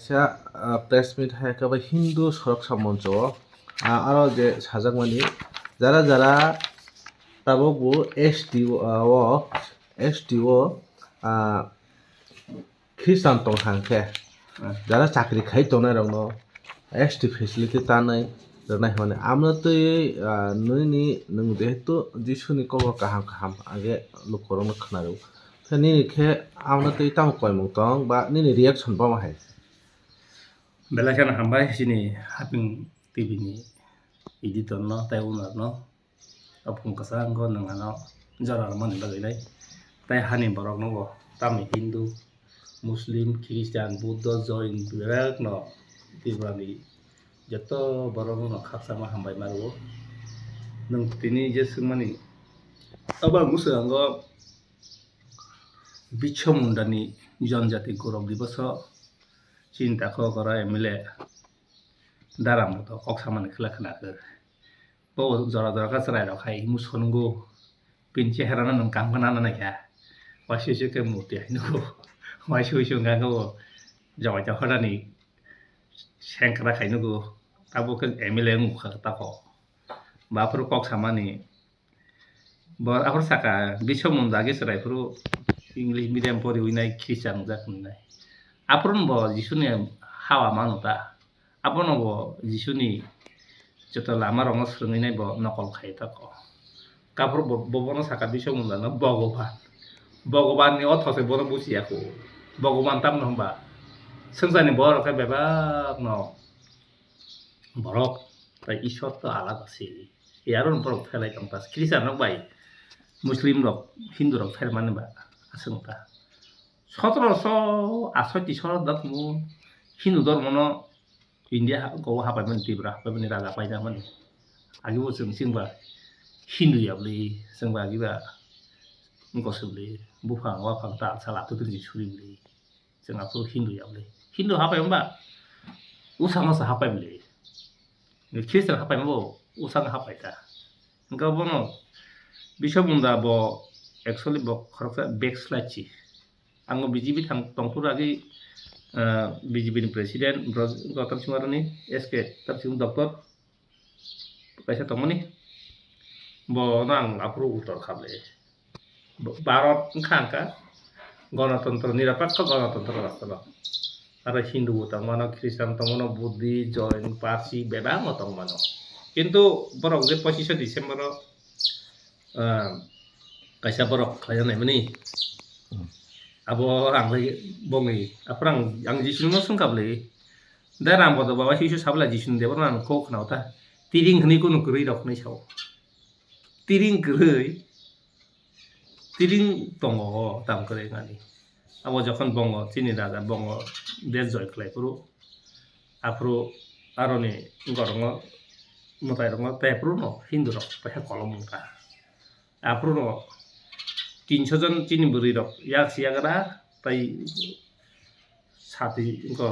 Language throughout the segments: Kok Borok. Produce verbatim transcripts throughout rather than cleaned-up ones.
Kaisa, ah, press meet hai khe bai Hindu Suraksha Moncho o, ah, aro je sajakmani jara jara tabuk bo S T o, ah, o, S T o, ah, Christian tong thang khe, ah, jara chakri khai tongnai rokno S T facility tanai rwnai hwnmani. Amno twi, ah, nini nwng jehetu Jisuni kokno kaham kaham age lukurokno khwnarw. Khe nini khe amno twi tamo koimung tong ba nini reaction boma hai? Belai kheno hambai chini Haping T V ni editor no tei owner no. Aphung kwchangkho nwng ano jora rwmani bagwi nai. Tei hani borokno bo tamni Hindu, Muslim, Christian, Buddha, Jain berak no Tripura ni joto borok no khakchangma hambai ma rwo. Nwng tini je swngmani abo ang bwskango Birsa Munda ni Janjati Gaurav Diboso chini takhuk oro M L A Daram bo to kok samani khwlai khwlakhe. Bo jora jora khe chwrai rok hai emu songo. Bini chehera no nwng kaham khe nana naikha. Waisa waisa khe murti hai nugo. Waisa waisa wngkha khe bo jogoi ta horani sengkrak hai nugo. Abo khe M L A wngkha tako. Bo aphuru kok samani. Bo aphuru saka Birsa Munda age chwrai phuru English medium poriwi nai Christian wngjak hinwi nai. Aphuru bo Jisuni hawa manu ta. Abono bo Jisuni joto lama rokno swrwngwi nai bo nokol khai tako. Kaphuru bo, bo bono saka Birsa Munda no Bhogoban. Bhogoban ni otho se bono buchiya kho. Bhogoban tamno hwnba swngcharni borok khe bebak no borok tei Ishwar to alada se. Yarwng borok phelai tong ta. Christian rok bai Muslim rok, Hindu rok phelmani ba aswk ta. Sotoroso asoi ti soro da tumo Hindu dhormo no India ha-, go hapai mani Tripura hapai mani raja paina mani. Agi bo chwng chwng ba Hindu ya bwlwi, chwng ba agi ba gosok bwlwi, buphang waphang ta sala tutui suri bwlwi. Chwng aphuru Hindu ya bwlwi. Hindu hapai mani ba usang no sa hapai bwlwi. Christian hapai mani bo usang hapai ta. Hwnkhe bono Birsa Munda bo actually bo khoroksa backslide si. Ang bo B J P thang tongphuru agi, ah, B J P ni president Broj Gotom Singh Aroni, S K Gotom Singh doctor kaisa tongmani. Bo no ang aphuru uttor kha bwlwi. Bharat wngkha wngkha Ganatantro, nirapakka Ganatantro rastro. Aro Hindu bo tongmano, Christian tongmano, Buddhist, Jain, Parsi bebak no tongmano. Kintu borok je pochisho December o ah, kaisa borok khlaina naimani. Hmm. Abo ang lai bongwi, aphuru ang, ang Jisuni no swngkha bwlwi. Da Ram Bodo Baba sui sui sabla Jisuni de bono ang kok khna ta. Tiring hwnwi kunu kwrwi rok hwnwi sao. Tiring kwrwi, tiring tongo o tam kwrwi wngnani. Abo jokhon bongo, chini raja bongo, desh joy khlai phuru, aphuru aroni gorokno, mwtai rokno tei aphuru no Hindu rok paisa kolom wngkha. Aphuru no tinso jon chini bwrwi rok yak si yagra tei sati wngkha,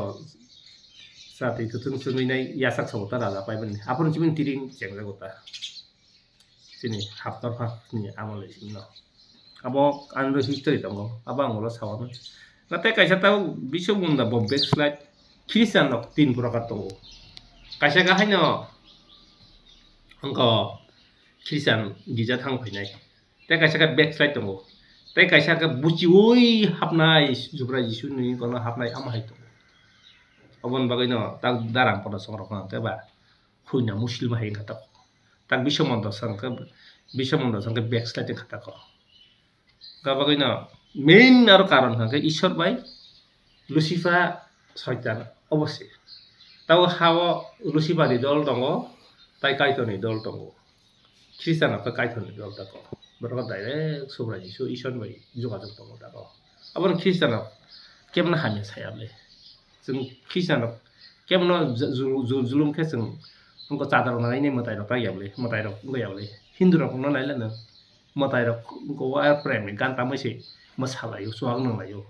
sati kwchwng chwngwi nai yasak sabo ta raja paimani. Aphuru chini tiring chengjago ta. Chini haptor phak ni amole simi no. Abo anw history tongo, abo ang ulo sawano. Natei kaisa tabuk Biswa Munda bo backslide Christian rok tin proka tongo. Kaisa khe haino wngkha Christian gija thang phainai. Tei kaisa khe backslide tongo. Tei kaisa khe buchiwi hapnai, Jubra Jisu ni kono hapnai amo hai tongo. Oboni bagwi no tak darang pono songrok hwnkhe ba. Huina Muslim hai wngkha tako. Tak Biswa Munda song khe, Biswa Munda song khe backslide wngkha tako. Wngkha bagwino main aro karon hwnkha khe Ishwar bai Lucifer Soitan obo se. Tabo ha-o Lucifer ni dol tongo, tai Kaitor ni dol tongo. Christian rok khe Kaitor ni dol tako. Borok khe direct Subrai Jisu Ishwar bai jogajog tongo tako. Abono Christian rok kebna hamya saya le. Chwng Christian rok kebono ju-, ju-, ju-, julum khe chwng wngkha chadar rok nai nai mwtai rok ta ya bwle, mwtai rok wngkha ya bwle. Hindu rok no nai le no mwtai rok wngkha o prem ni gan tamwi se mwsa lai o, chuak nung lai o.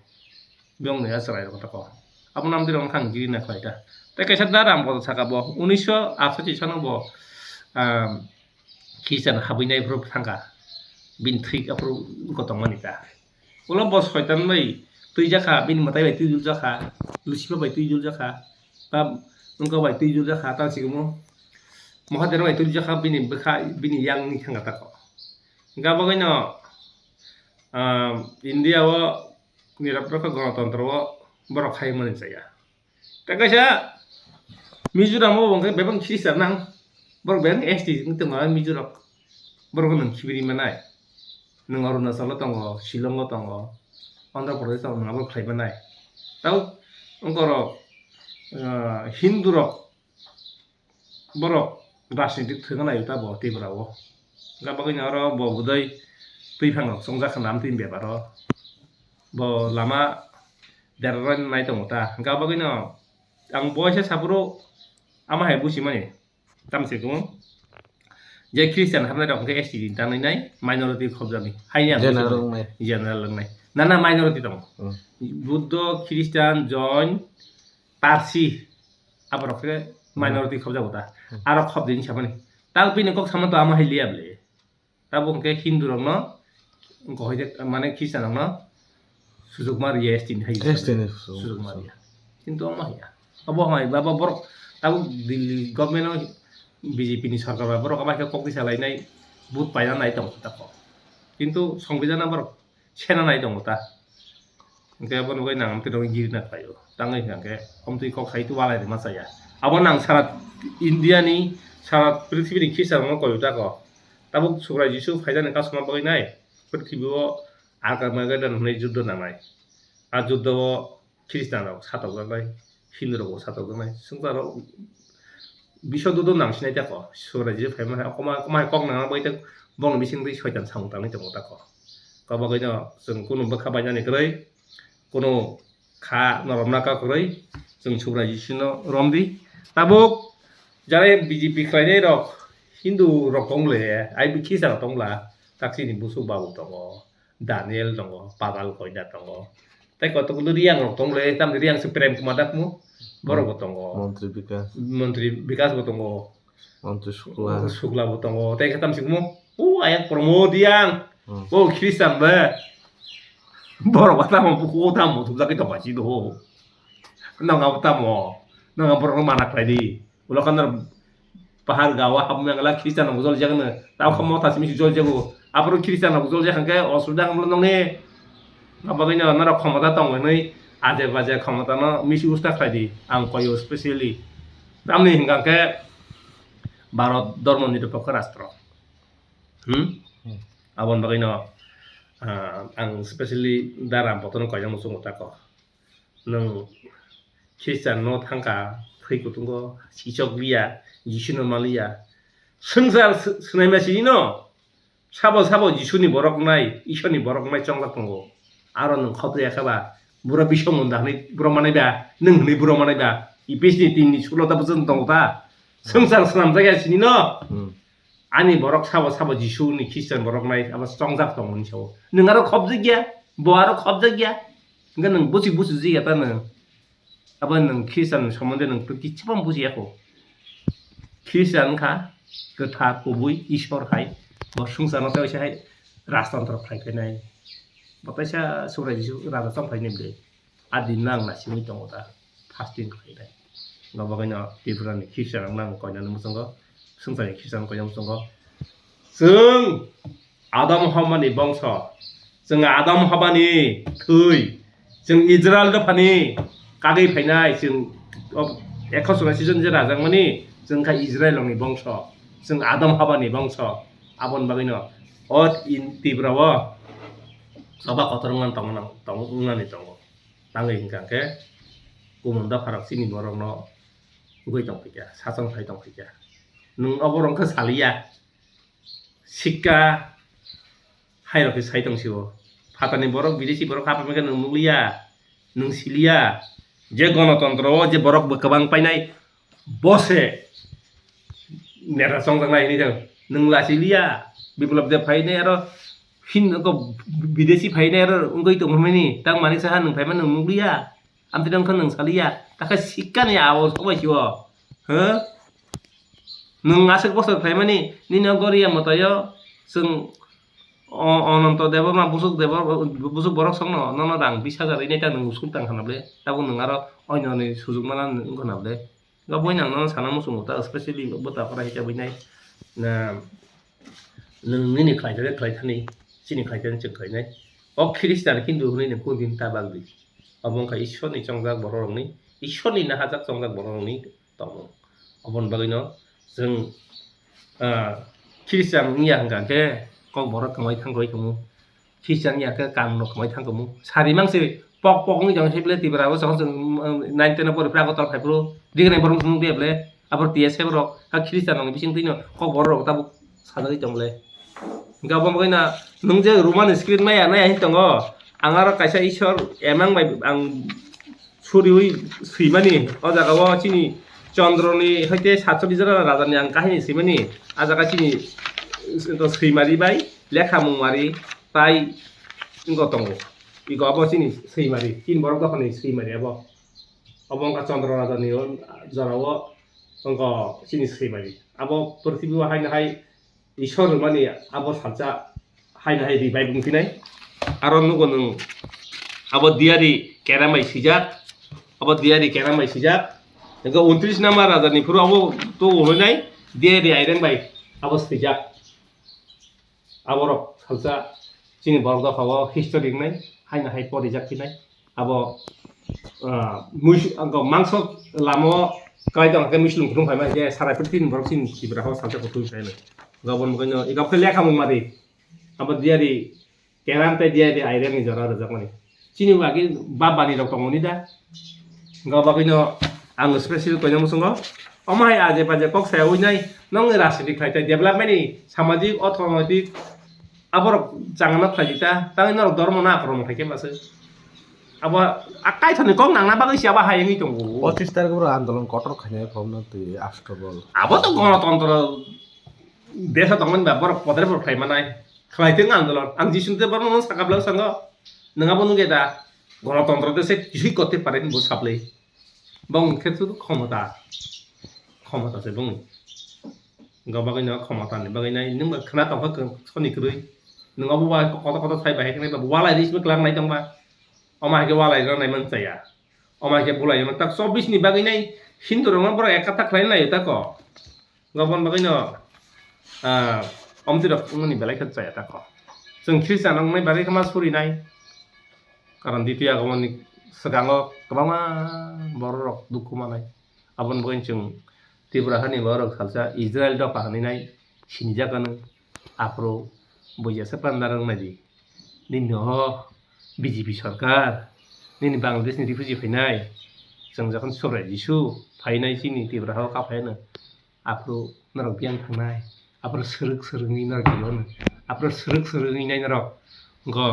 Biyong ni a chwrai rok tako. Abo nam di rok wngkha ang giri na khlai ta. Tei kaisa da Ram bo saka bo unisho athachi sano bo, ah, Christian habwi nai phuru thangkha. Bini thwi aphuru wngkha tongmani ta. Ulo bo Soitan bai twijak kha, bini mwtai bai twijul jak kha, Lucifer bai twijul jak kha, ba wngkha bai twijul jak kha, tang sigumo Mohadev bai twijul jak kha, bini bwkha, bini yang ni thangkha tako. Hwnkha bagwino, ah, India o nirok rokha, ganatantra o borok khai mani chaya. Tei kaisa Mizoram o hwnkhe bebak Christian nang, borok bebak S T wng tongo Mizorok. Borok nwng khibiri manai. Nwng Arunachal o tongo, Shillong o tongo, Andhra Pradesh o tongo, nwng abo khlai manai. Tao wngkorok, ah, Hindu rok borok rajnitik thwngna naio ta bo Tripura o. Hwnkha bagwino oro bo bwdai twiphang rok chongjak kha nam twi bepar o. Bo lama derarwi nai tongo ta. Hwnkha bagwino ang bo waisa saphuru ama hai buchimani. Tamoni se kung je Christian hapnai rok hwnkhe S T ni tangnai nai, minority khobjakni. Haini ang general buchimani. Wngnai. General wngnai. Nana minority tongo. Hmm. Buddho, Christian, Jain, Parsi, aborok khe minority khobjago ta. Hmm. Aro khobdini samani. Tang bini kok sama to ama hai liya ble. Tabuk hwnkhe Hindu rokno, wngkha hoide, mane Christian rokno sujuk ma riya, S T ni hai S T ni sujuk. Sujuk ma riya. Kintu omo hiya. Obo hai, baba borok, tabuk Delhi government o B J P ni sarkar bai borok omo hai khe kok tisa lainai, vote paina nai tongo tako. Kintu Songbidan o borok sena nai tongo ta. Hwnkhe abono bai nang amtwi rok giri na khlaio. Tangwi hwnkhe amtwi kok hai tu walai rwma chaya. Abo nang sara India ni, sara prithibi ni Christian rokno koiyo tako. Tabuk Subrai Jisu phaijani kasuma bagwi nai, prithibi o Armageddon hwnwi juddo nangnai. A juddo o Christian rok satokjaknai, Hindu rok bo satokjaknai. Swngchar rok biso dudu nang sinai tako. Subrai Jisu phaima hai, okoma, okoma hai kok nangna bagwi tei bongni bising twi soitan samung tangwi tongo tako. Kok bagwi no chwng kunu bwkha bainani kwrwi, kunu kha no romna ka kwrwi, chwng Subrai Jisu no romdi. Tabuk jare B J P khlainai rok, Hindu rok tong le, ai Christian rok tong la, tak chini busuk babu tongo. Daniel tongo, Pagal Koina tongo. Tei kotokgulo Riang rok tongo le, tamni Riang se Prem Kumar Dakmu, borok bo tongo. Montri Bikas. Montri Bikas bo tongo. Montri Sukla. Sukla bo tongo. Tei khe tamsi kumo, o ayang Pramod Riang. Hmm. O Christian be. Borok ba tamo buku o tamo thumjak khe tongma si do. Nang abo tamo. Nang borok no mana khlai di. Ulo khe nw pahar gawa habmani wngla Christian rok jol jak nw. Tamo khe motha simi si jol jago. Aphuru Christian rok jol jak hwnkhe osubida wngmano nongni. Abagwino norok khomota tong hwnwi ajek bajek khomota no misuse ta khlai di. Ang koyo specially. Tamni hwnkha khe Bharat dhormo nirupokho rastro. Hmm? Hmm. Aboni bagwino, ah, ang specially da Ram Poto no koijakno chwngno tako. Nwng Christian no thangkha, thwi kutungo, sichok liya, Jisu no maliya. Swngchar sw-, swnaima sini no, sabo sabo Jisu ni borok nai, Isor ni borok nai chongjak tongo. Aro nwng khotoi ya khe ba, buro bisong munda hwnwi buro manai ba, nwng hwnwi buro manai ba, Ephes ni tin ni sulo ta bwswk tongo ta. Swngchar swnamjak ya sini no. Hmm. Ani borok sabo sabo Jisu ni Christian borok nai abo chongjak tongo hwnwi sao. Nwng aro khobjak ya, bo aro khobjak ya. Hwnkhe nwng buchi buchi jik ya ta nwng. Abo nwng Christian ni somonde nwng to kichibam buchi ya kho. Christian wngkha kwthar kubui Isor hai bo swngchar no tei hai rajtantro khlai khainai. Bo kaisa Subrai Jisu raja tong khainai bwle. A din no ang naisingwi tongo ta, fasting khlainai. Abo bagwino Tripura ni Christian rok no ang koinani muchungo, swngchar ni Christian rok koinani muchungo. Chwng Adam Haba ni bongso, chwng Adam Haba ni thwi, chwng Israel dophani kagwi phainai, chwng o ekho chwraisi jon je rajakmani, chwng kha Israel rok ni bongso, chwng Adam Haba ni bongso. Aboni bagwino o in Tripura o choba kotor wngmani tongo, tong-, wngnani tongo. Tangwi hwnkha khe kumunda pharok chini borokno wngwi tongphaikha, sachang phai tongphaikha. Nwng obo rok khe saliya, sikka hai rok khe sai tongsio. Phatarni borok, bidesi borok haphaikhe nwng nukliya, nwng siliya. Je gonotontro o je borok bw-, kwbang painai, bose neta chongjaknai hinwi thang. Nwng lachiliya, Biplab Deb phainai aro hin-, oko bidesi phainai aro wngwi tongmani, tang manik saha nwng phaima nwng nukliya. Amtwi nang khe nwng saliya, takhe sikkani abo sobai sio. He? Nwng aswk bosor phaimani, nini o goriya mwtaio chwng O-, Ononto Debbarma busuk Debor-, busuk borok songno nono rang bis hajar rinai ta nwng school tang khana ble, tabuk nwng aro oinoni sujuk mana wngkha na ble. Ga boina ang nono sana muchungo ta, specially bwta khora hita buinai na nwng nini khlai thani khlai thani, chini khlai thani chwng khlainai. O Christian Hindu hwnwi nwng kudin ta bagdi. Obo wngkha Ishwarni chongjak bororokni, Ishwarni nahajak chongjak bororokni tongmung. Oboni bagwino chwng, ah, Christian wngya hwnkha khe kokborok kwmai thangwi tongmung. Christian wngya khe kanungrok kwmai thangkhamu. Sari mangse pok pok wngwi tong se ble Tripura o chwng, chwng, um, nine ten o pori phra Agartala phai phuru. Dignai borok wngkha ble. Abo T S F rok ha Christian rokni bising twino kokborok rok tabuk sajagwi tong ble. Hwnkhe obo bagwino nwng je Roman script maya nai hin tongo. Ang aro kaisa Ishwar emang bai ang suriui swimani, o jaga o chini Chandra ni hoite satcholish jora raja ni ang kahini swimani, a jaga chini, eh, swimari bai lekha mung mari tai wngkha tongo. Iko abo chini swimari, chini borok dophani swimari abo. Obo wngkha Chandra raja ni o jora o wngkha chini swimari. Abo purthimbi o haino hai Ishwar rwmani abo salsa haino hai revive wngphinai. Aro nugo nwng abo diyari keram bai swijak, abo diyari keram bai swijak. Hwnkhe untris number raja ni phuru abo to hwnwi nai diyari airang bai abo swijak. Aborok salsa chini borok dopha o history wngnai, haino hai porijak phinai. Abo, ah, muis-, ang mangso lama o kwlai tong khe muisung kutung phaima khe sarai pwrthwini borok chini Tripura o salsa kutung phaimani. Gabon bwkhaino iko khe lekha mung mari. Abo diyari keram tei diyari airang ni jora rwjakmani. Chini bagwi bap bani rok tongmani da. Go bagwino ang special koina muchungo. Omo hai aje paje kok saya ui nai. Nong ni rajniti khlai tei development ni samajik orthonoitik aborok changna khlai di ta. Tangwi norok dormo na akormo khai khe mase. Abo akai thani kok nangna bagwi se abo hai wngwi tongo. Pochis tarikh boro andolon kotor khainai phobno twi Astobol. Abo to gonotontro desa tongmani ba borok podre borok khlai manai. Khlai tong andolon. Ang Jisu te borok no sakha bwlai sango. Nwng abo nugya da? Gonotontro desa kisui korte pare hinwi bo saplai. Bong khe tu khomota. Khomota se bong. Go bagwi no khomota ni bagwi nai. Nwng ba khna tongkha soni kwrwi. Nwng abo ba koto koto sai ba hai khe ba walai ri simi klang nai tong ba. Omo hai khe walai rw nai man chaya. Omo hai khe bulai man tak chobbish ni bagwi nai Hindu rok no borok ekata khlai nai ta ko. Gabon bagwino, ah, omtwi rok wngmani belai khe chaya ta kho. Chwng Christian wngmani bagwi khe ma suri nai. Karon Ditya Agomon ni swkango kwbangma borok rok dukhu manai. Aboni bagwi chwng Tripura hani borok salsa Israel dopha hwnwi nai sinijak ano. Aphuru buiya se pandar wng nai di. Nini ho B J P sarkar, nini Bangladesh ni refugee phainai. Chwng jokhon Subrai Jisu phainai chini Tripura o kaphai ano. Aphuru norok biyang thangnai, aphuru srwk srwk wngwi norok twiwi hwnwi, aphuru srwk srwk wngwi nai norok go,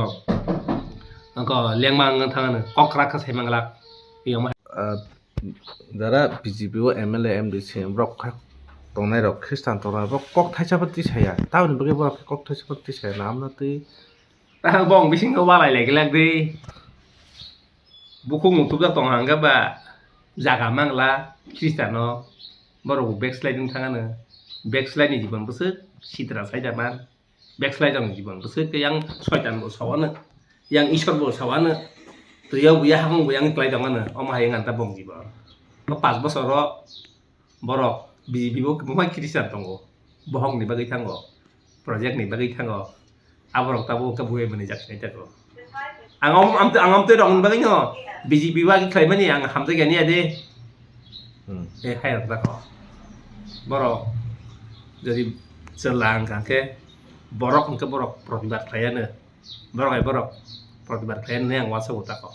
go lengma wngwi thangano, kok krak khe sai manglak. Tei omo hai. Ah, jara B J P o M L A, M D C borok khe tongnai rok, Khristan tongnai borok kok thaisa pha tisaya, tamoni bagwi borok khe kok thaisa pha tisaya na amno twi. Tang bong bisingo walai lai glak di. Bukhuk muthubjak tong hangkhe ba jaga mangla Khristiano borok bo backslide wng thangano. Backslide ni jibon bwswk sitra sai da man. Backslide ni jibon bwswk yang soitan bo sawano, yang Ishwar bo sawano. Twiyo buya hamung bo yang klai tongmano. Omo hai wng ta bong jibon. O panch bosoro borok B J P bo kwbangma Christian tongo, bohok ni bagwi thango, project ni bagwi thango, aborok tabuk wngkha buhai mani jak sinai tako. Ang am, am, ang amtwi rok ni bagwi no B J P bagwi khlai mani ang hamjak ya niya de. Hmm. E hai rok tako. Borok jodi chwla wngkha khe borok hwnkhe borok protibad khlai ano. Borok hai borok protibad khlai ano ang uansukgo tako.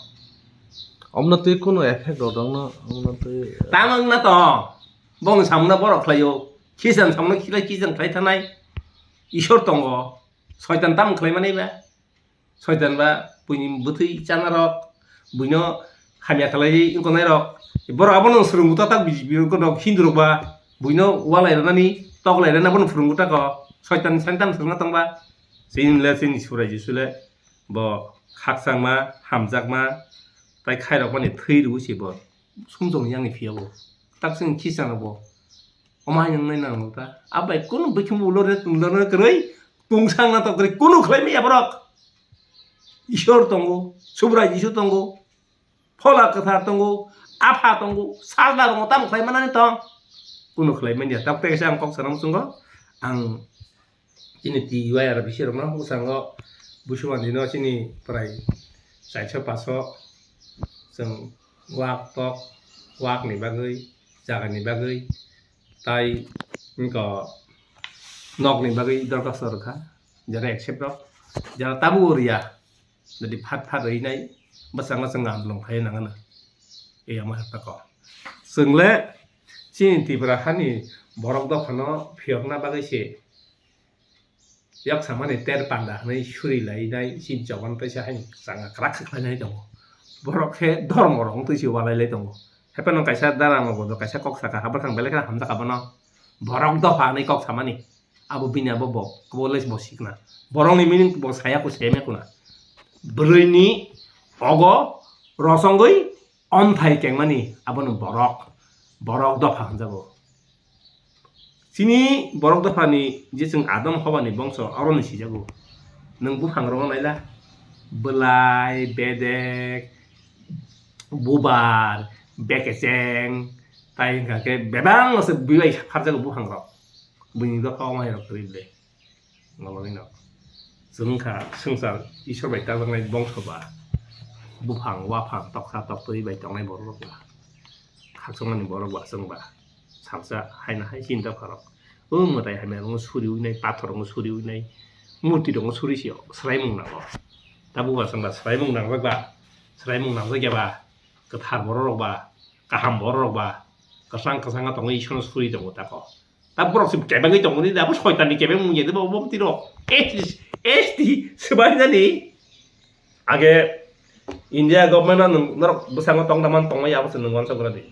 Omno twi kunu effect rok dong no, omno twi. Tamo wngna to. Bong samungno borok khlaio, khisan samungno khilai khisan khlai thanai. Isor tongo, soitan tamo khlai mani ba? Soitan ba buini bwtwi chana rok, buino hamya khlai wngkonai rok. Borok abono swrwng buta tak B J P rok no Hindu rok ba buino walai rwnani, toklai rwna bono phwrwng buta ko. Soitan ni sani tamo swrwngna tong ba? Chini le chini Subrai Jisu le bo khakchangma, hamjakma, tai khairokmani thwi rwui se bo. Sumjokni yang ni phiya bo. Tak chwng khichano bo. Omo hai nang nai nang ta. A bai kunu bwkhwng ulo re tunglo re kwrwi. Tungsang na tokri kunu khlai maya borok. Ishwar tongo, Subrai Jisu tongo, Phola Kwthar tongo, Apha tongo, Sajla tongo, tamo khlai manani tong? Kunu khlai manya. Tabuk tei kaisa ang kok sana muchungo. Ang chini T Y R B C rokno bwskango Busuwandi no chini prai chairso paso chwng wak tok, wak ni bagwi, jaga ni bagwi, tai wngkha nokni bagwi dorkhasto rwkha, jara accept rok, jara tabuk riya, jadi phat phat rwi nai bwskango chwng amlwng phai nangano. Ei omo hai tako. Chwng le chini Tripura hani borok dophano phiyokna bagwi se yak samani ter panda hwnwi suri lai nai chini choban teisa hai changa kwrak khe khlai nai tongo. Borok khe dhormo rok wng twi se walai lai tongo. Haphano kaisa dara ma bodo kaisa kok saka ha bwkhang belai kheno hamjak abono. Borok dopha hwnwi kok samani. Abo bini abo bo, abo le bo sikna. Borokni meaning bo saya ko seme kuna. Bwrwini ogo rosongwi omthai kengmani abono borok, borok dopha hwnjago. Chini borok dophani je chwng Adam Hobani bongso, aroni sijago. Nwng buphang rokno naila, bwlai, bedek, bubar, bekecheng, tai wngkha khe bebak no se bwlai pharjago buphang rok. Buini dopha omo hai rok kwrwi le. Nologino. Chwng wngkha swngchar Isor bai tajaknai bongso ba, buphang, waphang, toksa, toktwi bai tongnai borok rok ba, khakchangmani borok ba, chwng ba, salsa haino hai chini dopha rok. O mwtai hamya rokno suri ui nai, pathor rokno suri ui nai, murti rokno suri se swraimung nango. Tabuk ba chwng ba swraimung nangjak ba, swraimung nangjak ya ba, kwthar borok rok ba, kaham borok rok ba, kwchang kwchang tongwi Isor no suri tongo tako. Ta borok se kebengwi tongmani da, abo soitan ni kebeng mung yadi, bo, bo tiro. S T, S T swbai nani. Age India government no nwng norok bwskango tong da man tongmani abo se nwng uansuk gra di.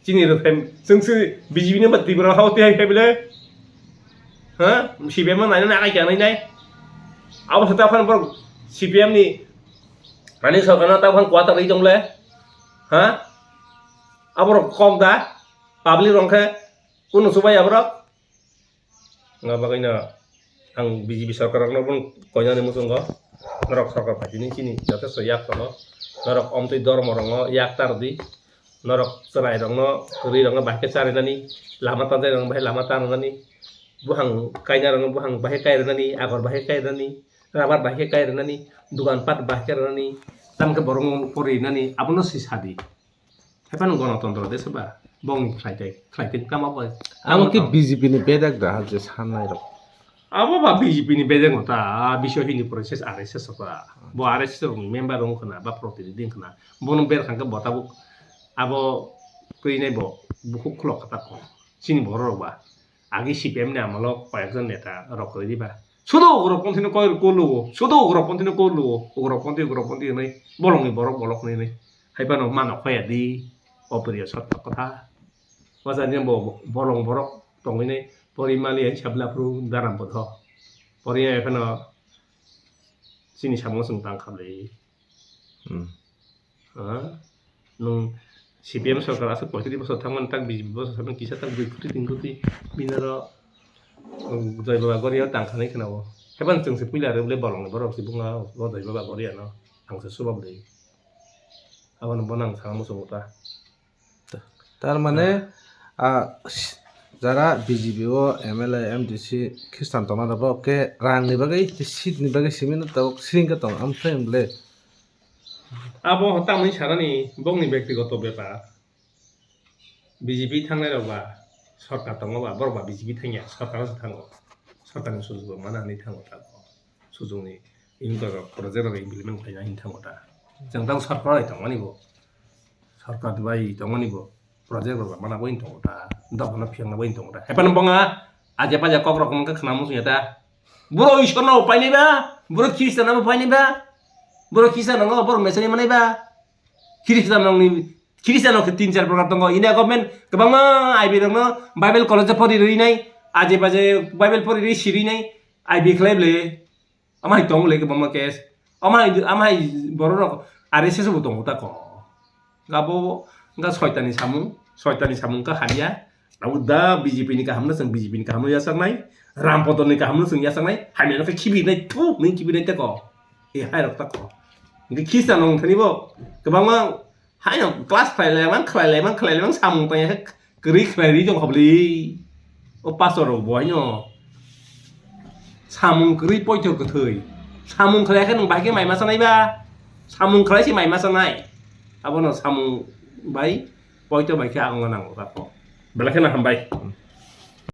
Chini rwphai chwng se B J P ni ba Tripura hao tihai khai bile. Ha? C P M no naina nakai kya nai nai. Abo se ta phan borok C P M ni ani sorkar no ta phan quarter ri tong le. Ha? Abo rok kok da. Public rok khe kunu chubai aborok. Nga bagwi no ang B J P sorkar rokno bo koinani muchungo. Norok sorkar phaitini chini jotesto yak tongo. Norok omtwi dormo rokno yak tar di. Norok chwrai rokno, kwrwi rokno bahai charinani, lama tanjai rokno bahai lama tanani, buhang kaina rokno buhang bahai kai rwnani, agor bahai kai rwnani, rabar bahai kai rwnani, dugan pat bahai kai rwnani, tamokhe borokno pori rinani, abono si sadi. Hephano gonotontro de soba, bongni khlai tei, khlai tei kama bai. Amo khe B J P ni bedek da je sannai rok. Abo ba B J P ni bedek no ta, a biso hini process R S S soba. Bo R S S rok ni member rok khna, ba protinidhi khna. Bono ber khangkhe bo tabuk abo kwinai bo bukhuk khulok kha ta kho. Chini borok rok ba. Agi C P M ni amolo koyekjon neta rok kwrwi diba. Sudo ugroponthi no koi kulugo, sudo ugroponthi no kulugo, ugroponthi, ugroponthi hinwi bolongni borok bolok hinwi. Hai phano mano khoya di, opriyo sotto kotha. Wacha ni bo bolong borok tongwi nai, pori mali hai sabla phuru daram bodho. Pori hai phano chini samung sung tang khablai. Hmm. Ha? Nwng C P M sorkar aswk poitris bosor thangmani tak B J P bosor thangmani kisa tak dui koti tin koti bini oro, um, Joy Baba Goria tang khanai khna o. Heban chwng se puila rw bole bolong borok se bunga o Joy Baba Goria no ang se subok de. Abono bono ang sana muchungo ta. Tar mane, ah, jara B J P o M L A, M D C Khristan tongma rok bo khe rang ni bagwi, seat ni bagwi simi no tabuk siring khe tong, amtwng bole. Abo tamni sarani bongni bektigoto bepar. B J P thangnai rok ba sorkar tongo ba, borok ba B J P thangya, sorkar o se thango. Sorkar ni sujuk rok mana hinwi thango ta. Sujung ni project rok implement khlaina hinwi thango ta. Jang tang sorkar bai tongmani bo. Sorkar bai tongmani bo. Project rok mana bo hinwi tongo ta. Dophano phiyangna bo hinwi tongo ta. Hepan bonga aja paja kok rok wngkha khna muchungya ta. Boro Ishwar no painai ba, boro Khristan no painai ba, boro Khristan no boro mesani manai ba. Khristan rokni, Khristan rok tin char prokar tongo. India government kwbangma I B rokno Bible college o pori rwi nai, aje baje Bible pori rwi siri nai, I B khlai bwle. Amai tong le kwbangma case. Amai, amai borok rok R S S bo tongo ta ko. Gabo ga soitani samung, soitani samung ka hamya. Abo da B J P ni kaham no chwng B J P ni kaham no yachak nai. Ram Podorni kahamno chwng yachaknai, hamyano khe khibinai, thu, nini khibinai teko. E hai rok tako. Hingke khisa nong thani bo, kwbangma haino class khlai lai man, khlai lai man, khlai lai man, samung tang ya khe kwrwi khlai ri jong kha bwlwi. O pastor rok bo haino samung kwrwi poito kwthwi. Samung khlai khe nwng bahai khe mai ma sanai ba? Samung khlai se mai ma sanai. Abono samung bai poito bai khe ang nango tako. Belai kheno hambai.